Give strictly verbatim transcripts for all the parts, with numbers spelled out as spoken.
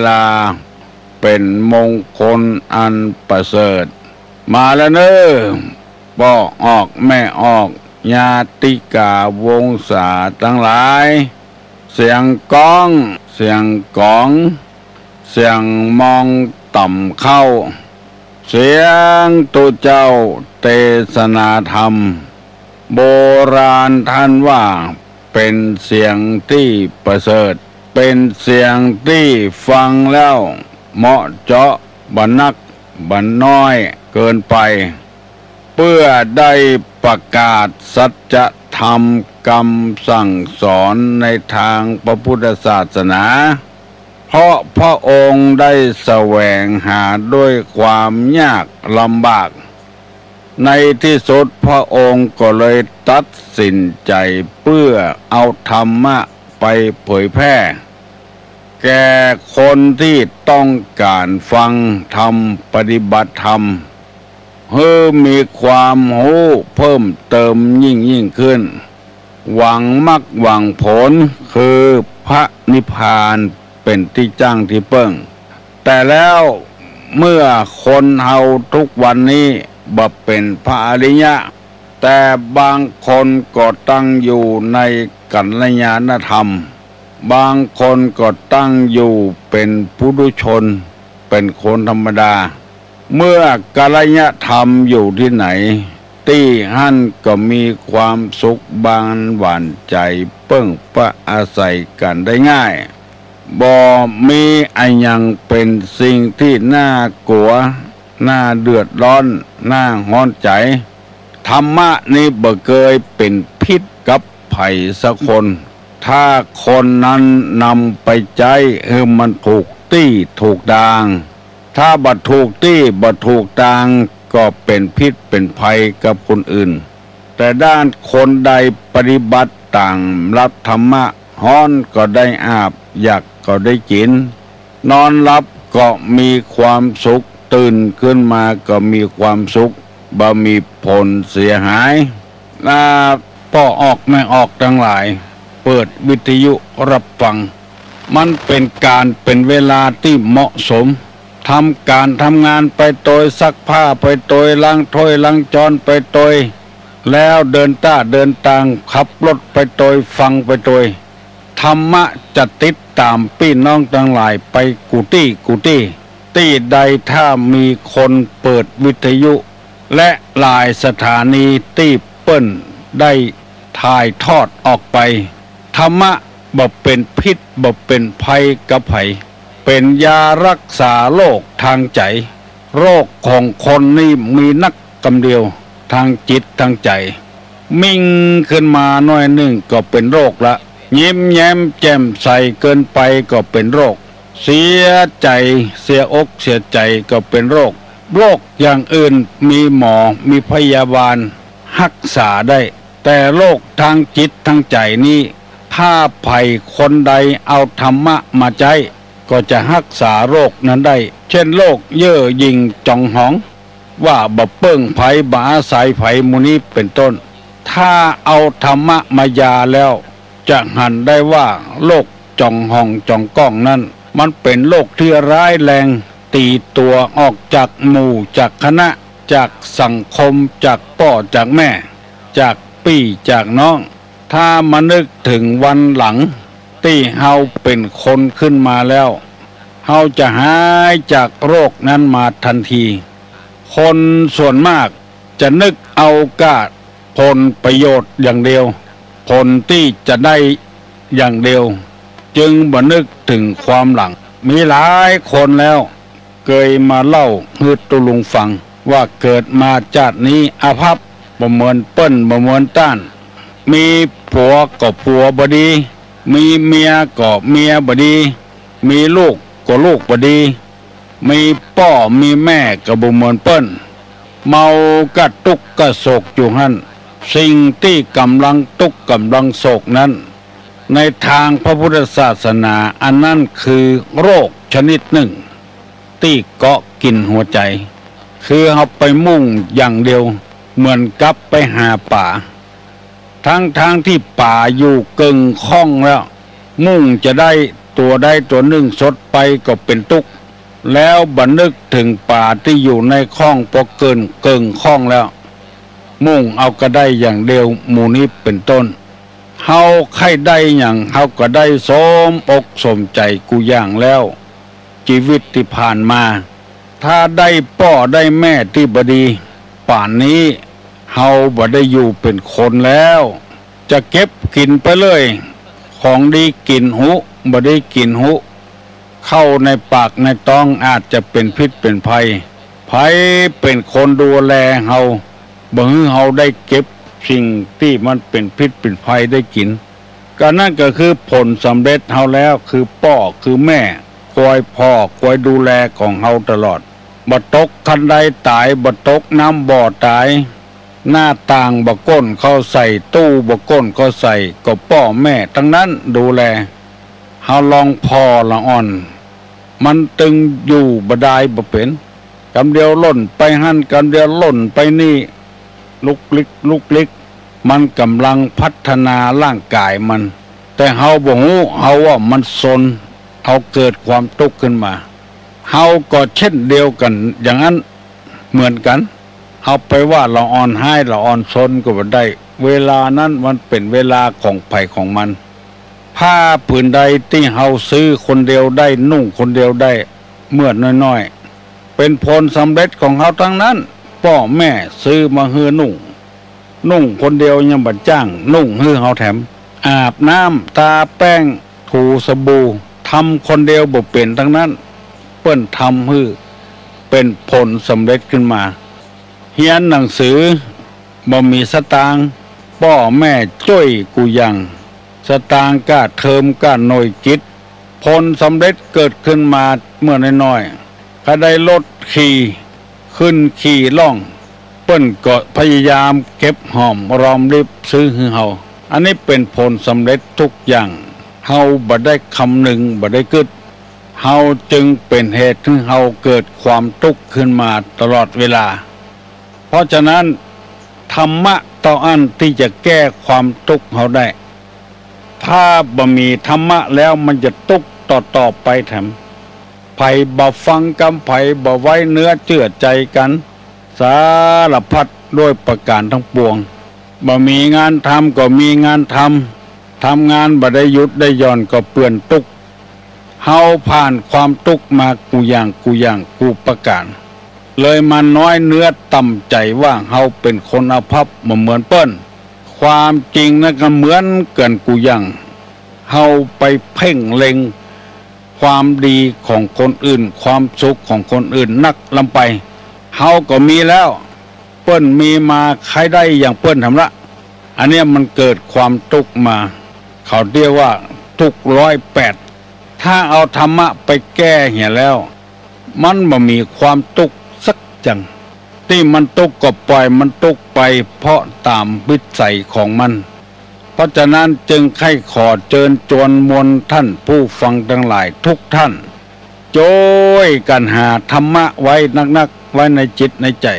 ลา เป๋นมงคลอันประเสริฐ มาแล้วเน่อ ป้อออกแม่ออก ญาติกาวงศาตังหลาย เสียงก๊อง เสียงก๋อง เสียงมองต่ำเข้า เสียงตุ๊เจ้าเตสนาธรรม โบราณต้านว่าเป๋นเสียงตี้ประเสริฐ เป๋นเสียงตี้ฟังแล้วเหมาะเจาะ บ่หนักบ่น้อยเกินไป เปื้อได้ประกาศสัจธรรมกำสั่งสอนในตางพระพุทธศาสนา เพราะพระองค์ได้แสวงหาด้วยความยากลำบาก ในตี้สุดพระองค์ก็เลยตัดสินใจ๋เปื้อเอาธรรมะไปเผยแพร่ แก่คนตี้ต้องก๋านฟังธรรม ปฏิบัติธรรม หื้อมีความฮู้เพิ่มเติมยิ่งๆ ขึ้น หวังมรรคหวังผล คือพระนิพพานเป๋นตี้จั้งตี้เปิ้ง แต่แล้วเมื่อคนเฮาทุกวันนี้บ่เป๋นพระอริยะ แต่บางคนก็ตั้งอยู่ในกัลยาณธรรม บางคนก็ตั้งอยู่เป๋นปุถุชน เป๋นคนธรรมดา เมื่อกัลยาณธรรมอยู่ตี้ไหน ตี้หั้นก็มีความสุขบานหวานใจ๋ เปิ้งปะอาศัยกั๋นได้ง่าย บ่มีอะหยังเป๋นสิ่งตี้น่ากลัว น่าเดือดร้อน น่าฮ้อนใจ๋ ธรรมะนี้บ่เกยเป๋นพิษกับใผสักคน ถ้าคนนั้นนำไปใจ๊หื้อมันถูกตี้ถูกตาง ถ้าบ่ถูกตี้บ่ถูกตาง ก็เป๋นพิษเป๋นภัยกับคนอื่น แต่ด้านคนใดปฏิบัติต๋ามหลักธรรมะ ฮ้อนก็ได้อาบ อยากก็ได้กิ๋น นอนหลับก็มีความสุข ตื่นขึ้นมาก็มีความสุข บ่มีผลเสียหาย อ่า ป้อออกแม่ออกตังหลาย เปิดวิทยุรับฟัง มันเป๋นก๋านเป๋นเวลาตี้เหมาะสม ทำก๋านทำงานไปโตย ซักผ้าไปโตย ล้างถ้วยล้างจ๊อนไปโตย แล้วเดินต้าเดินตาง ขับรถไปโตย ฟังไปโตย ธรรมะจะติดต๋ามปี้น้องตังหลายไปกู้ตี้กู้ตี้ ตี้ใดถ้ามีคนเปิดวิทยุ และหลายสถานีตี้เปิ้นได้ถ่ายทอดออกไป ธรรมะบ่เป๋นพิษบ่เป๋นภัยกับใผ เป๋นยารักษาโรคตางใจ๋ โรคของคนนี้มีนักกำเดียว ตางจิตตางใจ๋ มิ่งขึ้นมาหน้อยนึ่งก็เป๋นโรคละ ยิ้มแย้มแจ่มใสเกินไปก็เป๋นโรค เสียใจ๋ เสียอกเสียใจ๋ก็เป๋นโรค โรคอย่างอื่นมีหมอมีพยาบาลฮักษาได้ แต่โรคตางจิตตางใจ๋นี้ ถ้าใผคนใดเอาธรรมะมาใจ๊ ก็จะฮักษาโรคนั้นได้ เช่นโรคเย่อหยิ่งจ๋องหอง ว่าบ่เปิ้งใผ บ่อาศัยใผ หมู่นี้เป๋นต้น ถ้าเอาธรรมะมายาแล้ว จะหันได้ว่าโรคจ๋องหองจ๋องก้องนั้น มันเป๋นโรคตี้ร้ายแรง ตี๋ตั๋วออกจากหมู่จากคณะ จากสังคม จากป้อจากแม่ จากปี้จากน้อง ถ้ามานึกเถิงวันหลัง ตี้เฮาเป๋นคนขึ้นมาแล้ว เฮาจะหายจากโรคนั้นมาตันที คนส่วนมากจะนึกเอาก้าผลประโยชน์อย่างเดียว ผลตี้จะได้อย่างเดียว จึงบ่นึกเถิงความหลัง มีหลายคนแล้ว เกยมาเล่าหื้อตุ๊ลุงฟัง ว่าเกิดมาจาตินี้อาภัพ บ่เหมือนเปิ้น บ่เหมือนต้าน มีผัวก็ผัวบ่ดี มีเมียก็เมียบ่ดี มีลูกก็ลูกบ่ดี มีป้อมีแม่ก็บ่เหมือนเปิ้น เมาก้าตุ๊กข์ก้าโศกอยู่หั้น สิ่งตี้ก่ำลังตุ๊กข์ก่ำลังโศกนั้น ในตางพระพุทธศาสนา อันนั้นคือโรคชนิดนึ่ง ตี้เกาะกิ๋นหัวใจ๋ คือเฮาไปมุ่งอย่างเดียว เหมือนกับไปหาป๋า ตังๆ ตี้ป๋าอยู่เกิ่งข้องแล้ว มุ่งจะได้ ตั๋วใดตั๋วนึ่งสดไปก็เป๋นตุ๊ก แล้วบ่นึกเถิงป๋าตี้อยู่ในข้อง ปอเกิ่ง เกิ่งข้องแล้ว มุ่งเอากระได้อย่างเดียว หมู่นี้เป๋นต้น เฮาใค่ได้หยัง เฮาก็ได้สมอกสมใจ๋กู้อย่างแล้ว จีวิตตี้ผ่านมา ถ้าได้ป้อได้แม่ตี้บ่ดี ป่านนี้เฮาบ่ได้อยู่เป๋นคนแล้ว จะเก็บกิ๋นไปเลย ของดีกิ๋นฮู้ บ่ดีกิ๋นฮู้ เข้าในปากในต๊องอาจจะเป๋นพิษเป๋นภัย ใผเป๋นคนดูแลเฮา บ่หื้อเฮาได้เก็บสิ่งตี้มันเป๋นพิษเป๋นภัยได้กิ๋น ก็นั้นก็คือผลสำเร็จเฮาแล้ว คือป้อคือแม่ คอยผ่อคอยดูแลของเฮาตลอด บ่ตกคันไดต๋าย บ่ตกน้ำบ่อต๋าย หน้าต่างบ่ก้นเข้าใส่ ตู้บ่ก้นเข้าใส่ ก็ป้อแม่ตังนั้นดูแล เฮาลองผ่อละอ่อน มันตึงอยู่บ่ดายบ่เป๋น กำเดียวล่นไปหั้น กำเดียวล่นไปนี่ ลุกลิกลุกลิก มันก่ำลังพัฒนาร่างก๋ายมัน แต่เฮาบ่ฮู้ เฮาว่ามันซน เฮาเกิดความตุ๊กข์ขึ้นมา เฮาก็เช่นเดียวกั๋นอย่างนั้น เหมือนกั๋น เฮาไปว่าละอ่อนฮ้ายละอ่อนซนก็บ่ได้ เวลานั้นมันเป๋นเวลาของใผของมัน ผ้าผืนใดตี้เฮาซื้อคนเดียวได้ นุ่งคนเดียวได้ เมื่อน้อยๆ เป๋นผลสำเร็จของเฮาตังนั้น ป้อแม่ซื้อมาหื้อนุ่ง นุ่งคนเดียวยังบ่จ้างนุ่งหื้อเฮาแถม อาบน้ำ ตาแป้ง ถูสบู่ ทำคนเดียวบ่เป๋นตังนั้น เปิ้นทำหื้อ เป๋นผลสำเร็จขึ้นมา เฮียนหนังสือ บ่มีสตางค์ ป้อแม่จ้วยกู้อย่าง สตางค์ก้าเทอมก้าหน่วยกิต ผลสำเร็จเกิดขึ้นมาเมื่อน้อยๆ ถ้าได้รถขี่ ขึ้นขี่ล่อง เปิ้นก็พยายามเก็บหอมรอมริบซื้อหื้อเฮา อันนี้เป๋นผลสำเร็จทุกอย่าง เฮาบ่ได้คำนึง บ่ได้กึ๊ด เฮาจึงเป๋นเหตุหื้อเฮาเกิดความตุ๊กข์ขึ้นมาตลอดเวลา เพราะฉะนั้น ธรรมะเต้าอั้นตี้จะแก้ความตุ๊กข์เฮาได้ ถ้าบ่มีธรรมะแล้วมันจะตุ๊กข์ต่อๆ ไปแถม ใผบ่ฟังกำ ใผบ่ไว้เนื้อเจื้อใจ๋กั๋น สารพัดด้วยประก๋านตังปวง บ่มีงานทำก็มีงานทำ ทำงานบ่ได้หยุดได้หย่อนก็เปื้อนตุ๊กข์ เฮาผ่านความตุ๊กข์มากู้อย่างกู้อย่างกู้ประก๋าน เลยมาน้อยเนื้อต่ำใจ๋ว่าเฮาเป๋นคนอภัพบ่เหมือนเปิ้น ความจริงนั้นก็เหมือนกั๋นกู้อย่าง เฮาไปเพ่งเล็งความดีของคนอื่น ความสุขของคนอื่นนักล้ำไป เฮาก็มีแล้ว เปิ้นมีมาใค่ได้อย่างเปิ้นแถมละ อันเนี้ยมันเกิดความตุ๊กข์มา เขาเรียกว่าตุ๊กข์ร้อยแปด ถ้าเอาธรรมะไปแก้เหียแล้ว มันบ่มีความตุ๊กข์สักจัง ตี้มันตุ๊กข์ก็ปล่อยมันตุ๊กข์ไป เพราะต๋ามวิสัยของมัน เพราะฉะนั้นจึงใค่ขอเจิญจวนมวลต้านผู้ฟังตังหลายทุกต้าน จ้วยกั๋นหาธรรมะไว้นักๆ ไว้ในจิตในใจ๋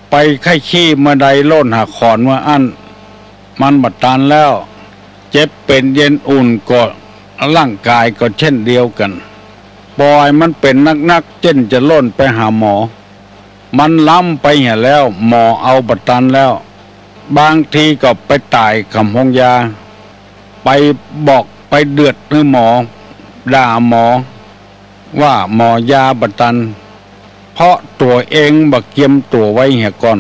ไปใค่ขี้เมื่อใด โล่นหาขอนเมื่ออั้น มันบ่ตันแล้ว เจ็บเป๋นเย็นอุ่นก็ ร่างก๋ายก็เช่นเดียวกั๋น ปล่อยมันเป๋นนักๆ เจ้นจะโล่นไปหาหมอ มันล้ำไปเหียแล้ว หมอเอาบ่ตันแล้ว บางทีก็ไปต๋ายก๋ำโฮงยา ไปบอกไปเดือดหื้อหมอ ด่าหมอ ว่าหมอยาบ่ตัน เพราะตั๋วเองบ่เกียมตั๋วไว้เหียก่อน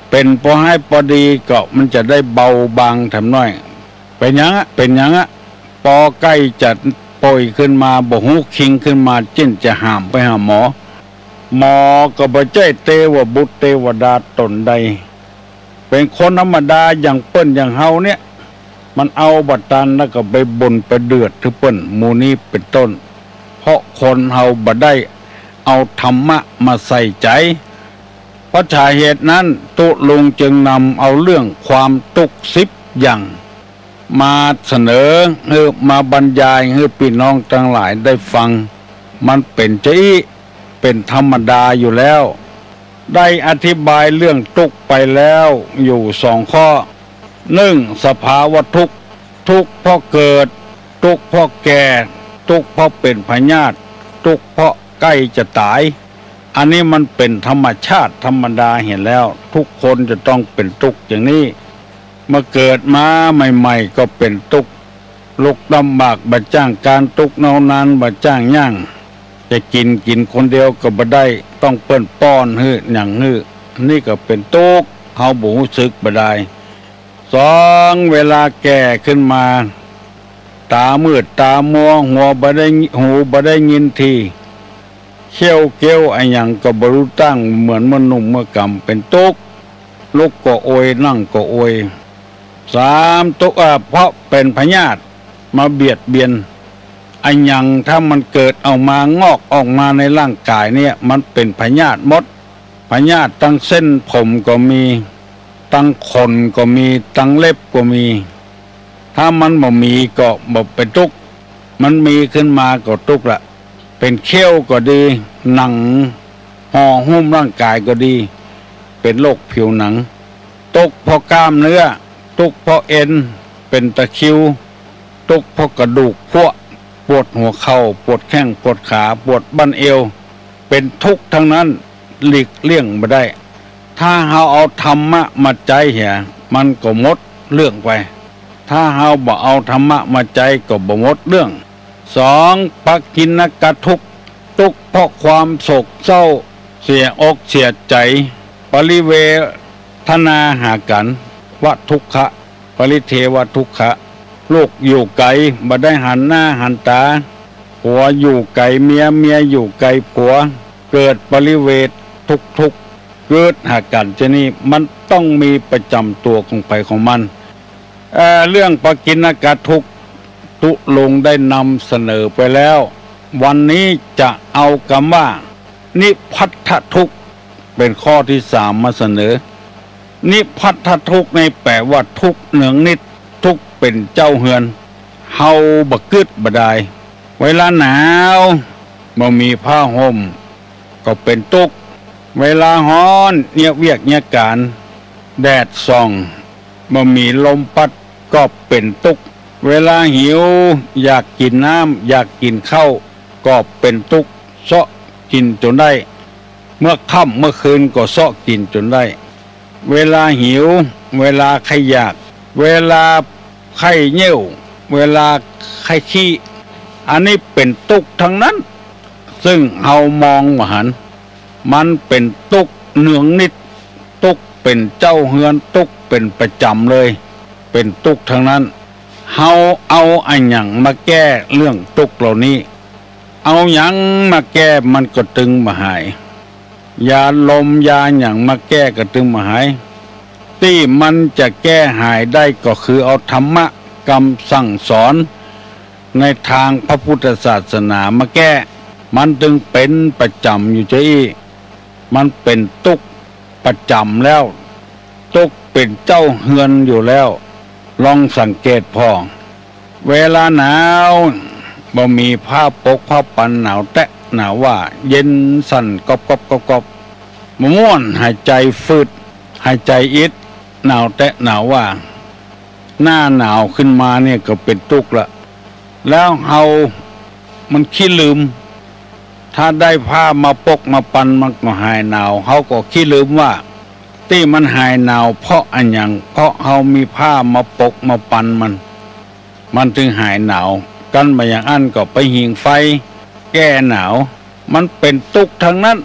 เป๋นปอฮ้ายปอดีก็มันจะได้เบาบางแถมน้อย เป๋นหยังอะ เป๋นหยังอะ ปอใก้จะป่วยขึ้นมา บ่ฮู้คิงขึ้นมา เจ้นจะหามไปหาหมอ หมอก็บ่ใจ้เตวบุตรเตวดาต๋นใด เป๋นคนธรรมดาอย่างเปิ้นอย่างเฮาเนี่ย มันเอาบ่ตันแล้วก็ไปบ่นไปเดือดหื้อเปิ้น หมู่นี้เป๋นต้น เพราะคนเฮาบ่ได้เอาธรรมะมาใส่ใจ๋ เพราะสาเหตุนั้นตุ๊ลุงจึงนำเอาเรื่องความตุ๊กข์สิบอย่าง มาเสนอหื้อ มาบรรยายหื้อปี้น้องตังหลายได้ฟัง มันเป๋นจาอี้ เป๋นธรรมดาอยู่แล้ว ได้อธิบายเรื่องตุ๊กข์ไปแล้วอยู่สองข้อ นึ่ง สภาวะทุกข์ ทุกข์เพราะเกิด ตุ๊กข์เพราะแก่ ตุ๊กข์เพราะเป๋นพยาธิ ตุ๊กข์เพราะใก้จะต๋าย อันนี้มันเป๋นธรรมชาติธรรมดาเหียแล้ว ทุกคนจะต้องเป๋นตุ๊กข์อย่างนี้ เมื่อเกิดมาใหม่ๆ ก็เป๋นตุ๊กข์ ลุกลำบาก บ่จ้างก๋าน ตุ๊กข์เนาวนาน บ่จ้างหยัง จะกิ๋น กิ๋นคนเดียวก็บ่ได้ ต้องเปิ้นป้อนหื้อหยังหื้อ นี่ก็เป๋นตุ๊กข์ เฮาบ่ฮู้สึกบ่ดาย สอง เวลาแก่ขึ้นมา ต๋ามืดต๋ามัว หัวบ่ได้ หูบ่ได้ยินตี้ เขี้ยวเก๊ยวอะหยังก็บ่ฮู้ตั้ง เหมือนเมื่อหนุ่มเมื่อก๋ำ เป๋นตุ๊กข์ ลุกก็โอย นั่งก็โอย สาม ตุ๊กข์ อ่า เพราะเป๋นพยาธิมาเบียดเบียน อะหยังถ้ามันเกิดออกมา งอกออกมาในร่างกายเนี่ย มันเป๋นพยาธิหมด พยาธิตังเส้นผมก็มี ตังขนก็มี ตังเล็บก็มี ถ้ามันบ่มีก็บ่เป๋นตุ๊กข์ มันมีขึ้นมาก็ตุ๊กข์ละ เป๋นเขี้ยวก็ดี หนังห่อหุ้มร่างกายก็ดี เป๋นโรคผิวหนัง ตุ๊กข์เพราะกล้ามเนื้อ ตุ๊กข์เพราะเอ็น เป๋นตะคริว ตุ๊กข์เพราะกระดูกพรุน ปวดหัวเข่า ปวดแข้ง ปวดขา ปวดบั้นเอว เป๋นตุ๊กข์ตังนั้น หลีกเลี่ยงบ่ได้ ถ้าเฮาเอาธรรมะมาใจ๊เหีย มันก็หมดเรื่องไป ถ้าเฮาบ่เอาธรรมะมาใจ๊ก็บ่หมดเรื่อง สอง ปกิณณกทุกข์ ตุ๊กข์เพราะความโศกเศร้า เสียอกเสียใจ๋ ปริเวทนาหากั๋น วทุกขะ ปริเทวทุกขะ ลูกอยู่ไก๋ บ่ได้หันหน้าหันต๋า ผัวอยู่ไก๋เมีย เมียอยู่ไก๋ผัว เกิดปริเวททุกข์ๆ เกิดหากั๋น จะนี้มันต้องมีประจ๋ำตั๋วของใผของมัน เอ่อ เรื่องปกิณณกทุกข์ ตุ๊ลุงได้นำเสนอไปแล้ว วันนี้จะเอากำว่า นิพพัทธทุกข์ เป๋นข้อตี้สามมาเสนอ นิพพัทธทุกข์นี่แป๋ว่าตุ๊กข์เนืองนิด ตุ๊กข์เป๋นเจ้าเฮือน เฮาบ่กึ๊ดบ่ดาย เวลาหนาว บ่มีผ้าห่ม ก็เป๋นตุ๊กข์ เวลาฮ้อน เยียะเวียกเยียะก๋าน แดดส่อง บ่มีลมปั๊ด ก็เป๋นตุ๊กข์ เวลาหิว อยากกิ๋นน้ำ อยากกิ๋นข้าว ก็เป๋นตุ๊กข์ เซาะกิ๋นจ๋นได้ เมื่อค่ำเมื่อคืนก็เซาะกิ๋นจ๋นได้ เวลาหิว เวลาใค่อยาก เวลาใค่เยี่ยว เวลาใค่ขี้ อันนี้เป๋นตุ๊กข์ตังนั้น ซึ่งเฮามองบ่หัน มันเป๋นตุ๊กข์เนืองนิด ตุ๊กข์เป๋นเจ้าเฮือน ตุ๊กข์เป๋นประจ๋ำเลย เป๋นตุ๊กข์ตังนั้น เฮาเอาอะหยังมาแก้เรื่องตุ๊กข์เหล่านี้ เอาหยังมาแก้มันก็ตึงบ่หาย ยาลมยาหยังมาแก้ก็ตึงบ่หาย ตี้มันจะแก้หายได้ก็คือเอาธรรมะกำสั่งสอนในตางพระพุทธศาสนามาแก้ มันตึงเป๋นประจ๋ำอยู่จะอี้ มันเป๋นตุ๊กข์ประจ๋ำแล้ว ตุ๊กข์เป๋นเจ้าเฮือนอยู่แล้ว ลองสังเกตผ่อ เวลาหนาว บ่มีผ้าปกผ้าปัน หนาวแต๊หนาวว่า เย็นสั่นก๊อบๆๆๆ บ่ม่วน หายใจ๋ฟืด หายใจ๋อิด หนาวแต๊หนาวว่า หน้าหนาวขึ้นมาเนี่ยก็เป๋นตุ๊กข์ละ แล้วเฮามันขี้ลืม ถ้าได้ผ้ามาปกมาปันมันก็หายหนาว เฮาก็ขี้ลืมว่า ตี้มันหายหนาวเพราะอะหยัง เพราะเฮามีผ้ามาปกมาปันมัน มันตึงหายหนาว กันบ่อย่างอั้นก็ไปผิงไฟแก้หนาว มันเป๋นตุ๊กข์ตังนั้น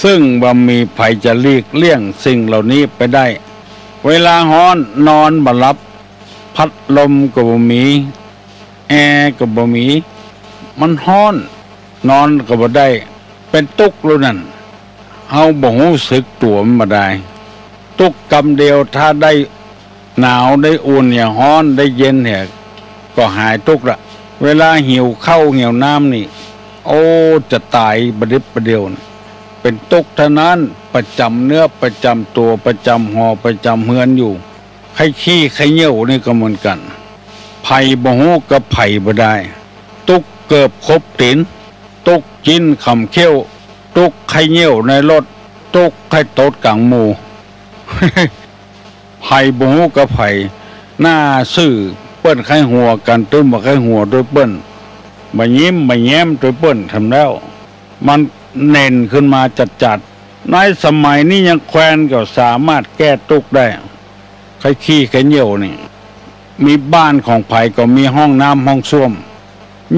ซึ่งบ่มีใผจะหลีกเลี่ยงสิ่งเหล่านี้ไปได้ เวลาฮ้อนนอนบ่หลับ พัดลมก็บ่มี แอร์ก็บ่มี มันฮ้อน นอนก็บ่ได้ เป๋นตุ๊กข์แล้วนั้น เฮาบ่ฮู้สึกตั๋วมันบ่ดาย ตุ๊กข์กำเดียว ถ้าได้หนาวได้อุ่นเหีย ฮ้อนได้เย็นเหีย ก็หายตุ๊กข์ละ เวลาหิวข้าวหิวน้ำนี่ โอ้ จะต๋ายบ่ดิบบ่เดี่ยวนะ เป๋นตุ๊กข์ตังนั้น ประจ๋ำเนื้อประจ๋ำตั๋ว ประจ๋ำหอประจ๋ำเฮือนอยู่ ใค่ขี้ใค่เยี่ยวนี่ก็เหมือนกั๋น ใผบ่ฮู้กับใผบ่ดาย ตุ๊กข์เกิบขบตี๋น ตุ๊กข์จิ๊นขำเขี้ยว ตุ๊กข์ใค่เยี่ยวในรถ ตุ๊กข์ใค่ตดก๋างหมู่ ใผบ่ฮู้กับใผ หน้าซื่อ เปิ้นใค่หัวกั๋น ตึงบ่ใค่หัวตวยเปิ้น บ่ยิ้มบ่แย้มตวยเปิ้นแถมแล้ว มันเน่นขึ้นมาจัดๆ ในสมัยนี้ยังแควนก็สามารถแก้ตุ๊กได้ ใค่ขี้ใค่เยี่ยวนี่ มีบ้านของใผก็มีห้องน้ำห้องส้วม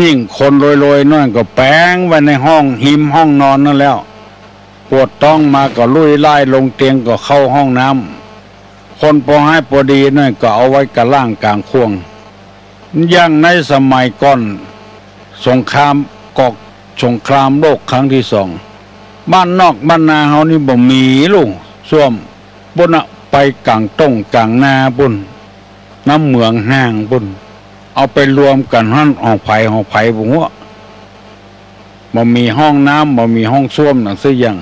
ยิ่งคนรวยๆ หน้อยก็แป๋งไว้ในห้อง ฮิมห้องนอนนั่นแล้ว ปวดต๊องมาก็ลุยล่ายลงเตียงก็เข้าห้องน้ำ คนปอฮ้ายปอดีหน้อยก็เอาไว้ก้าล่างก๋างข่วง อย่างในสมัยก่อนสงคราม ก่อสงครามโลกครั้งตี้สอง บ้านนอกบ้านนาเฮานี่บ่มีลูกส้วม ปุ้นน่ะ ไปก๋างต้งก๋างนาปุ้น น้ำเหมืองห่างปุ้น เอาไปรวมกั๋นหั้น ของใผของใผบ่ฮู้ บ่มีห้องน้ำ บ่มีห้องส้วมหนังสักอย่าง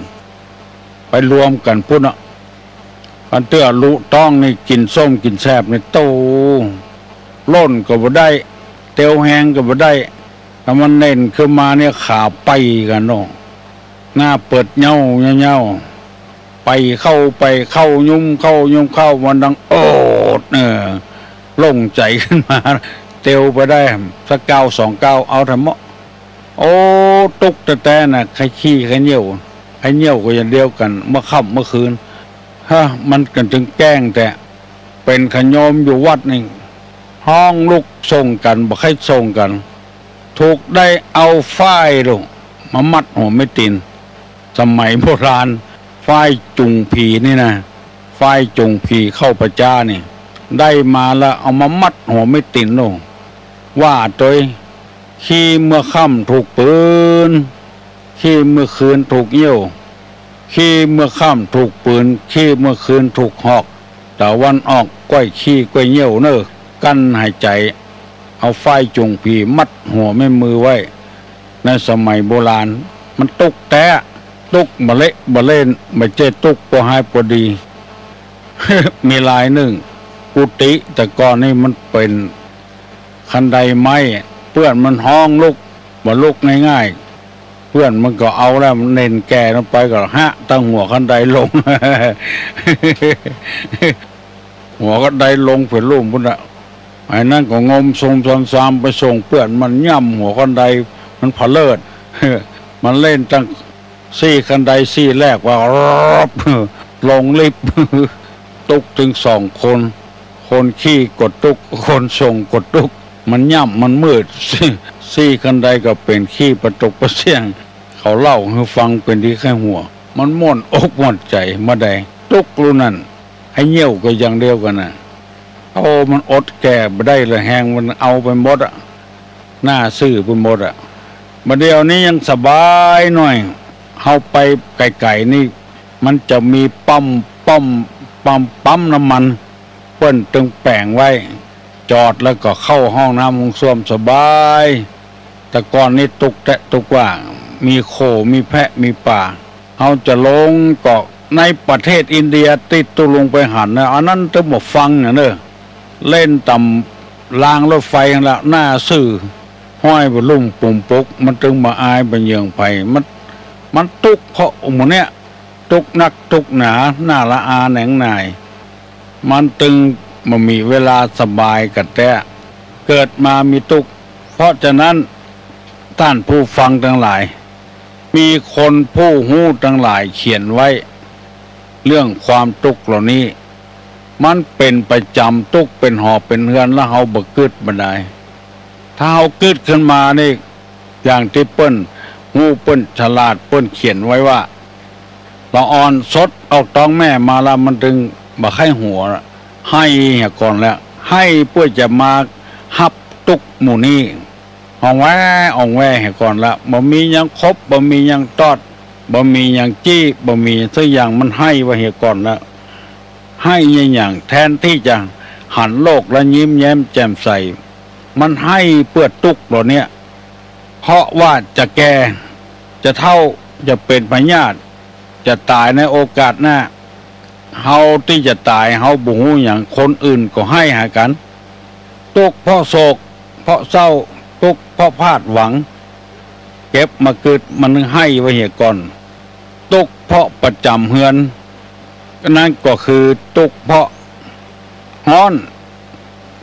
ไปรวมกั๋นปุ้นน่ะ อันเตื้อลุต๊องนี่ กิ๋นส้มกิ๋นแซ่บนี่ โต้ ล่นก็บ่ได้ เตียวแฮงก็บ่ได้ ถ้ามันเน่นขึ้นมาเนี่ย ขาไปกั๋นเนาะ หน้าเปิดเย้าเย้าๆ ไปเข้าไปเข้า ยุ้มเข้ายุ้มเข้า มันดังโอด เออ โล่งใจ๋ขึ้นมา เตียวไปได้สักก้าวสองก้าว เอาแถมเมาะ โอ้ ตุ๊กแต๊ๆ น่ะ ใค่ขี้ใค่เยี่ยว ใค่เยี่ยวก็อย่างเดียวกั๋น เมื่อค่ำเมื่อคืน ฮะ มันกั๋นจึงแก้งแต๊ เป๋นขะโยมอยู่วัดนี่ ฮ้องลุกส่งกั๋น บ่ใค่ส่งกั๋น ถูกได้เอาฝ้ายลูก มามัดหัวแม่ตี๋น สมัยโบราณ ฝ้ายจูงผีนี่นะ ฝ้ายจูงผีเข้าป่าจ๊านี่ ได้มาแล้วเอามามัดหัวแม่ตี๋นลูก ว่าตวย ขี้เมื่อค่ำถูกปืน ขี้เมื่อคืนถูกเยี่ยว ขี้เมื่อค่ำถูกปืน ขี้เมื่อคืนถูกหอก ตะวันออกก้อยขี้ก้อยเยี่ยวเน่อ กั้นหายใจ๋ เอาฝ้ายจูงผีมัดหัวแม่มือไว้ ในสมัยโบราณ มันตุ๊กแต๊ ตุ๊กบ่เละบ่เล่น บ่ใจ้ตุ๊กปอฮ้ายปอดี มีลายนึ่ง กุฏิแต่ก่อนนี่มันเป๋นคันไดไม้ เปื้อนมันฮ้องลุก บ่ลุกง่ายๆ เปื้อนมันก็เอาแล้ว มันเน่นแก่ลงไปก็หะตังหัวคันไดลง หัวคันไดลงเป๋นลุ่มปุ้นน่ะ ไอ้นั้นก็งมซมซามๆ ไปส่งเปื้อน มันย่ำหัวคันได มันผะเลิด มันเล่นตัง ซี่คันไดซี่แรกว่า รอบ ลงลิฟต์ ตุ๊กตึงสองคน คนขี้ก็ตุ๊ก คนส่งก็ตุ๊ก มันย่ำมันมืด ซี่ ซี่คันไดก็เป๋นขี้ปะตกปะเสี้ยง เขาเล่าหื้อฟังเป๋นดีใค่หัว มันม่วนอกม่วนใจ๋มาได้ ตุ๊กลูกนั้น ใค่เยี่ยวก็อย่างเดียวกั๋นน่ะ โอ้ มันอดแก่บ่ได้ละ แฮงมันเอาไปหมดอะ หน้าซื่อไปหมดอะ บ่าเดี่ยวนี้ยังสบายหน่อย เฮาไปไก๋ๆ นี่ มันจะมีปั๊ม ปั๊ม ปั๊ม ปั๊มน้ำมัน เปิ้นตึงแป๋งไว้ จอดแล้วก็เข้าห้องน้ำห้องส้วมสบาย แต่ก่อนนี่ตุ๊กแต๊ตุ๊กว่า มีโค มีแพะ มีป๋า เฮาจะลงก็ในประเทศอินเดียตี้ตุ๊ลุงไปหันนะ อันนั้นตึงบ่ฟังนะเน่อ เล่นต่ำรางรถไฟหั้นละ หน้าซื่อ ห้อยบ่ลุ่มปุ่มปุก มันตึงบ่อายบ่เหยื่องใผ มัน มันตุ๊กเพราะหมู่เนี้ย ตุ๊กนักตุ๊กหนา หน้าละอาแหนงหน่าย มันตึงบ่มีเวลาสบายกะแต๊ เกิดมามีตุ๊ก เพราะฉะนั้น ต้านผู้ฟังตังหลาย มีคนผู้ฮู้ตังหลายเขียนไว้ เรื่องความตุ๊กเหล่านี้ มันเป๋นประจ๋ำ ตุ๊กเป๋นหอเป๋นเฮือน แล้วเฮาบ่กึ๊ดบ่ดาย ถ้าเฮากึ๊ดขึ้นมานี่ อย่างตี้เปิ้นฮู้ เปิ้นฉลาด เปิ้นเขียนไว้ว่า ละอ่อนสดออกต๊องแม่มาละ มันตึงบ่ใค่หัว ไห้เหียก่อนแล้ว ไห้เปื้อจะมาฮับตุ๊กหมู่นี้ อ่องแว อ่องแวเหียก่อนละ บ่มีหยังขบ บ่มีหยังตอด บ่มีหยังจี้ บ่มีสักอย่าง มันไห้ว่าเหียก่อนละ ไห้อย่าง แทนตี้จะหันโลกแล้วยิ้มแย้มแจ่มใส มันไห้เปื้อตุ๊กเหล่าเนี้ย เพราะว่าจะแก่ จะเฒ่า จะเป๋นพยาธิ จะต๋ายในโอกาสหน้า เฮาตี้จะต๋าย เฮาบ่ฮู้หยัง คนอื่นก็ไห้หากั๋น ตุ๊กเพราะโศก เพราะเศร้า ตุ๊กเพราะพลาดหวัง เก็บมากึ๊ด มันไห้ว่าเหียก่อน ตุ๊กเพราะประจ๋ำเฮือน นั้นก็คือตุ๊กเพราะฮ้อน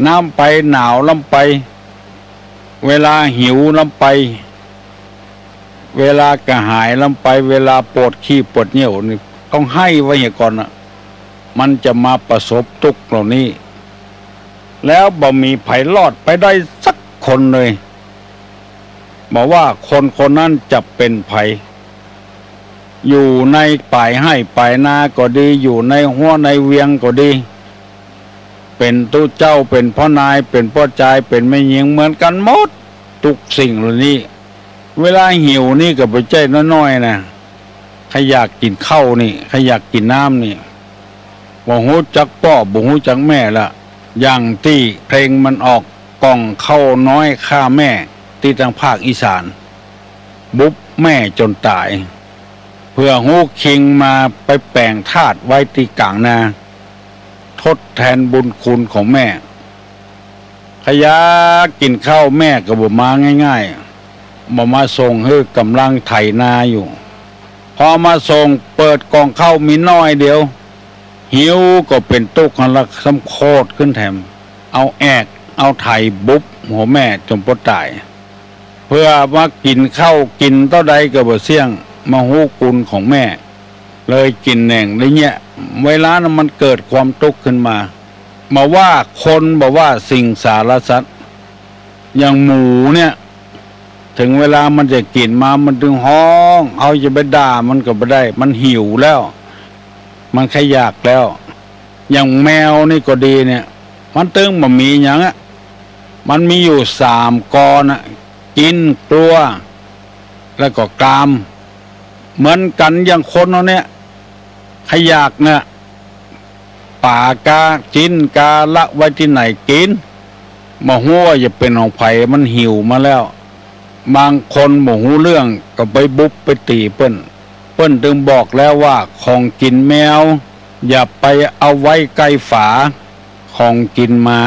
น้ำไปหนาวล้ำไป เวลาหิวล้ำไป เวลากระหายล้ำไป เวลาปวดขี้ปวดเยี่ยวนี่ ต้องไห้ไว้เหียก่อนน่ะ มันจะมาประสบตุ๊กข์เหล่านี้ แล้วบ่มีใผรอดไปได้สักคนเลย บ่ว่าคนคนนั้นจะเป๋นใผ อยู่ในป่ายไฮ่ป่ายนาก็ดี อยู่ในฮั้วในเวียงก็ดี เป๋นตุ๊เจ้า เป๋นป้อนาย เป๋นป้อจาย เป๋นแม่ญิง เหมือนกั๋นหมด ตุ๊กสิ่งเหล่านี้ เวลาหิวนี่ก็บ่ใจ้น้อยๆ นะ ใผอยากกิ๋นข้าวนี่ ใผอยากกิ๋นน้ำนี่ บ่ฮู้จักป้อ บ่ฮู้จักแม่ละ อย่างตี้เพลงมันออก ก่องข้าวน้อยข้าแม่ ตี้ตางภาคอีสาน บุบแม่จ๋นต๋าย เผื่อฮู้คิงมาไปแป๋งธาตุไว้ตี้ก๋างนา ทดแตนบุญคุณของแม่ ใผอยากกิ๋นข้าวแม่ก็บ่มาง่ายๆ บ่มาส่งหื้อ ก่ำลังไถนาอยู่ พอมาส่งเปิดก่องข้าวมีน้อยเดียว หิวก็เป๋นตุ๊กข์หั้นละ ซ้ำโคตรขึ้นแถม เอาแอกเอาไถบุบหัวแม่จ๋นปอต๋าย เผื่อมากิ๋นข้าวกิ๋นเต้าใดก็บ่เสี้ยง มาฮู้คุณของแม่ เลยกิ๋นแหน่งได้เยียะ เวลานั้นมันเกิดความตุ๊กข์ขึ้นมา บ่ว่าคนบ่ว่าสิ่งสารสัตว์ อย่างหมูเนี่ย เถิงเวลามันจะกิ๋นมามันตึงฮ้อง เฮาจะไปด่ามันก็บ่ได้ มันหิวแล้ว มันใค่อยากแล้ว อย่างแมวนี่ก็ดีเนี่ย มันตึงบ่มีหยังอะ มันมีอยู่สามกอน่ะ กิ๋น กลัว แล้วก็กาม เหมือนกั๋นอย่างคนเฮาเนี่ย ใผอยากเนี่ย ป๋ากา จิ๊นกา ละไว้ตี้ไหนกิ๋น บ่ฮู้ว่าจะเป๋นของใผ มันหิวมาแล้ว บางคนบ่ฮู้เรื่องก็ไปบุบไปตี๋เปิ้น เปิ้นตึงบอกแล้วว่า ของกิ๋นแมว อย่าไปเอาไว้ใก้ฝา ของกิ๋นหมา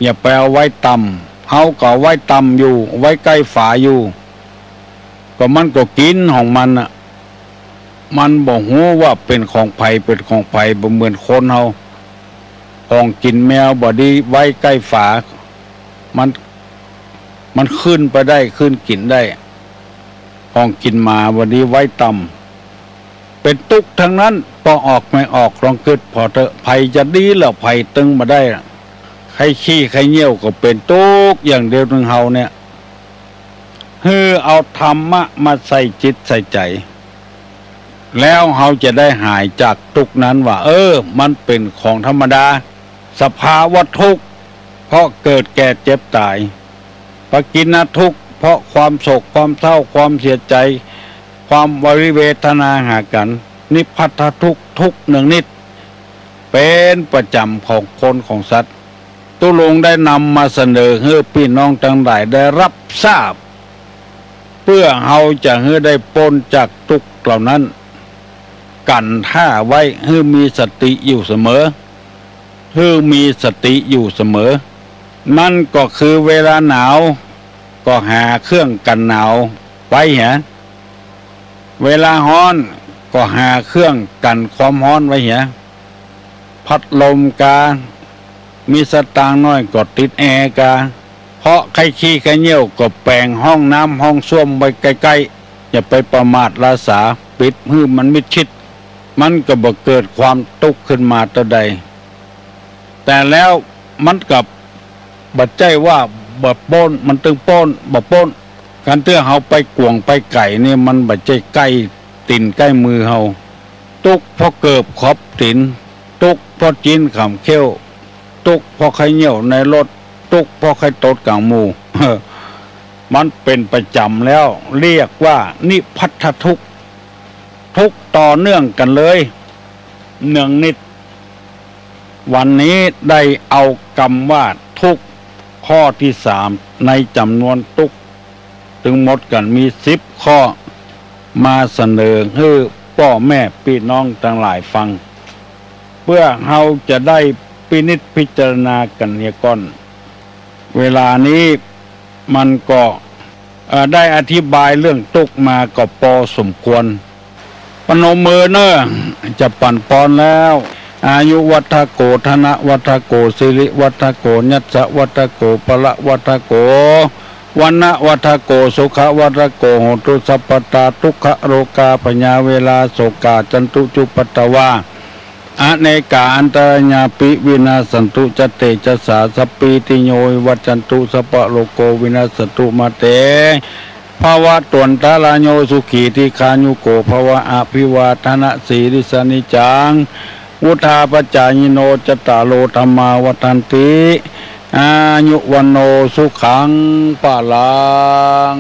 อย่าไปเอาไว้ต่ำ เฮาก็เอาไว้ต่ำอยู่ ไว้ใก้ฝาอยู่ ก็มันก็กิ๋นของมันน่ะ มันบ่ฮู้ว่าเป๋นของใผ เป๋นของใผ บ่เหมือนคนเฮา ของกิ๋นแมวบ่ดีไว้ใก้ฝา มัน มันขึ้นไปได้ ขึ้นกิ๋นได้ ของกิ๋นหมาบ่ดีไว้ต่ำ เป๋นตุ๊กข์ตังนั้น ปอออกไม่ออก ลองกึ๊ดผ่อเต๊อะ ใผจะดีละ ใผตึงบ่ได้ละ ใค่ขี้ใค่เยี่ยวก็เป๋นตุ๊กข์อย่างเดียว ตึงเฮาเนี่ย หื้อเอาธรรมะมาใส่จิตใส่ใจ๋ แล้วเฮาจะได้หายจากตุ๊กข์นั้นว่า เออ มันเป๋นของธรรมดา สภาวะทุกข์ เพราะเกิดแก่เจ็บต๋าย ปกิณทุกข์ เพราะความโศกความเศร้า ความเสียใจ๋ ความวิเวทนาหากั๋น นิพพัททุกข์ ทุกข์เนืองนิด เป๋นประจ๋ำของคนของสัตว์ ตุ๊ลุงได้นำมาเสนอหื้อปี้น้องตังหลายได้ฮับทราบ เปื้อเฮาจะหื้อได้ป๊นจากตุ๊กข์เหล่านั้น กั๋นถ้าไว้หื้อมีสติอยู่เสมอ หื้อมีสติอยู่เสมอ นั่นก็คือเวลาหนาวก็หาเครื่องกั๋นหนาวไว้เหีย เวลาฮ้อนก็หาเครื่องกั๋นความฮ้อนไว้เหีย พัดลมกา มีสตางค์น้อยก็ติดแอร์กา เพราะใค่ขี้ใค่เยี่ยวก็แป๋งห้องน้ำห้องส้วมไว้ใก้ๆ อย่าไปประมาทละสา ปิดหื้อมันมิดชิด มันก็บ่เกิดความตุ๊กข์ขึ้นมาเต้าใด แต่แล้วมันก็บ่ใจ้ว่าบ่ป๊น มันตึงป๊น บ่ป๊น คันเตื้อเฮาไปกวงไปไก๋นี่ มันบ่ใจ้ใก้ตี๋นใก้มือเฮา ตุ๊กข์เพราะเกิบขอบตี๋น ตุ๊กข์เพราะจิ๊นขำเขี้ยว ตุ๊กข์เพราะใค่เยี่ยวในรถ ตุ๊กข์เพราะใค่ตดก๋างหมู่ มันเป๋นประจ๋ำแล้ว เรียกว่านิพพัททุกข์ ทุกข์ต่อเนื่องกั๋นเลย เนืองนิด วันนี้ได้เอากำว่าทุกข์ข้อตี้สามในจ๋ำนวนตุ๊กข์ตึงหมดกั๋นมีสิบข้อ มาเสนอหื้อป้อแม่ปี้น้องตังหลายฟัง เปื้อเฮาจะได้พินิจพิจารณากั๋นเหียก่อน เวลานี้มันก็ เอ่อ ได้อธิบายเรื่องตุ๊กข์มาก็ปอสมควร ปนมมือเน่อ จะปั๋นปอนแล้ว อายุวัฒโก ธนวัฒโก สิริวัฒโก ยัสสะวัฒโก พละวัฒโก วรรณวัฒโก สุขวัฒโก โหตุสัพพตา ทุกขโรกาพยาเวราโศกา จันตุจุปัตตวา อเนกาอันตรายาปิ วินาสสันตุ จะเตจสา สัพพีติโย วิวัชชันตุ สัพพะโรโก วินัสสันตุ มาเต ภวะตวันตะราโย สุขี ทีฆายุโก ภวะ อภิวาทะนะสีลิสสะ นิจจัง วุฑฒาปะจายิโน จัตตาโร ธัมมา วัฑฒันติ อายุ วัณโณ สุขัง พลัง